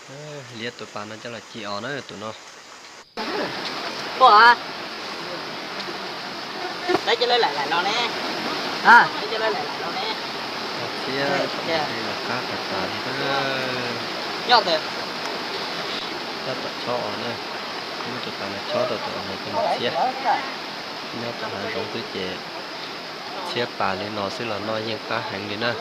Liab tus pas no coj los ci os na tus no. Txhiab tom no qab tas tas li na. Nyob tom chob os na, muab tus pas no chob rau tom no coj mus txhiab. Nyob tom hav zoov xwb ces txhiab pas li no xwb los noj yeej qab heev li na.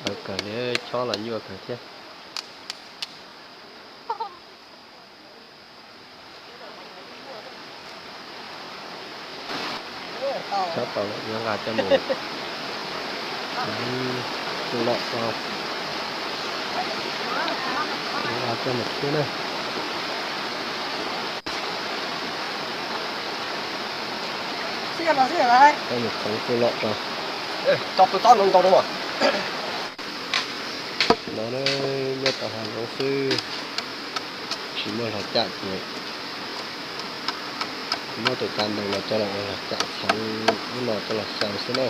Tawv kawg li, chob los nyuaj kawg thiab. Chob tau lawm yuav nqa coj mus, nqa coj mus txhiab na, nqa coj mus txhiab na. Coj mus txhoov txuj lom rau. Tso tus tsob no ntau rau. No nyob tau hav zoov xwb, tsis muaj hlua cam ces muab tus tav ntees los coj los ua hlua cam txhoov lub no coj los xyaw xwb na.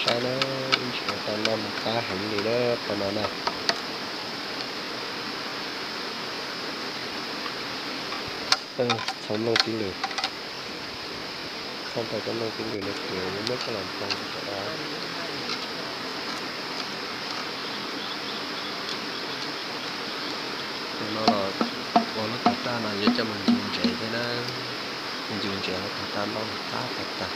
Saib na, ib ntsis tau noj mas qab heev li na qhov no na. Txhoov nplooj tib lwm, txhoov tau cov nplooj tib lwm no ces yuav muab coj los npog rau tom no. Tus no los ua lub tog raj no yuav coj mus ncu ntses thiab na, ncu ntses hauv tog raj ntaub no qab tag tag.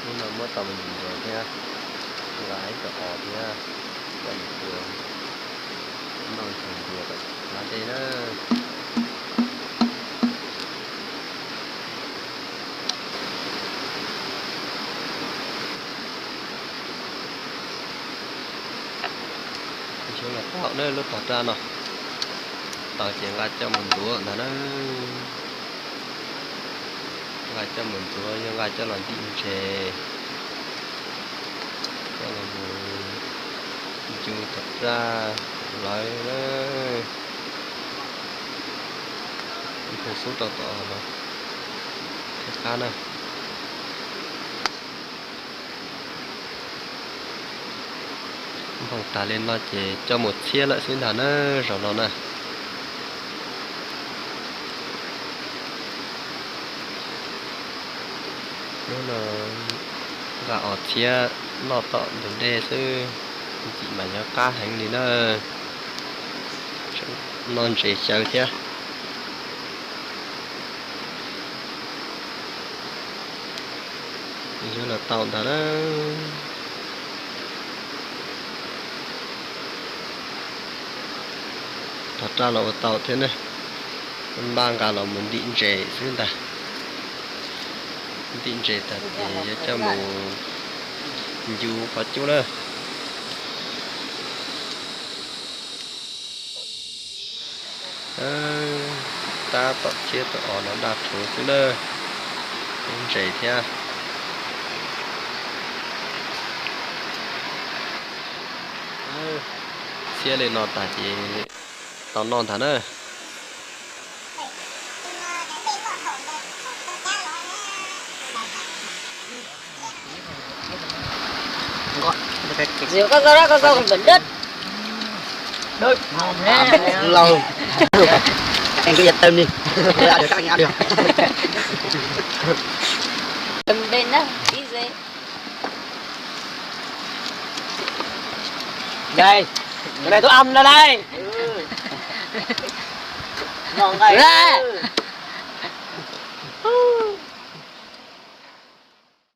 Lub no muab tau me ntses thiab, nqa ib co os thiab, coj mus tua noj ntxuag ntxuag tom hav dej na. Xyov los tau na lub tog raj no, tau ces nqa coj mus ntxuav ntag na. Nqa coj mus ntxuav yog nqa coj los ntim ntses, coj los mus ncu tog raj lawv na. Npog xub rau tom no thiab qab na. Npog tas li no ces coj mus txhiab lawm xwb ntag na, zaum no na. Hnub no nqa os txhiab noj tom ntug dej xwb, ntxim mas yuav qab heev li na. Noj ntses xyaw thiab. Yuav los tau ntag na. Tog raj los ua tau thiab ne. Npaj nqa los mus ntim ntses xwb ntag. Ntim ntses tag ces yuav coj mus ncu qhov cub na. Tab tom txhiab tus os no daj rhuv xwb na, ntses thiab. Txhiab li no tas ces tau noj ntag na. Đây, cái này tôi ăn ra đây. Ngon đây.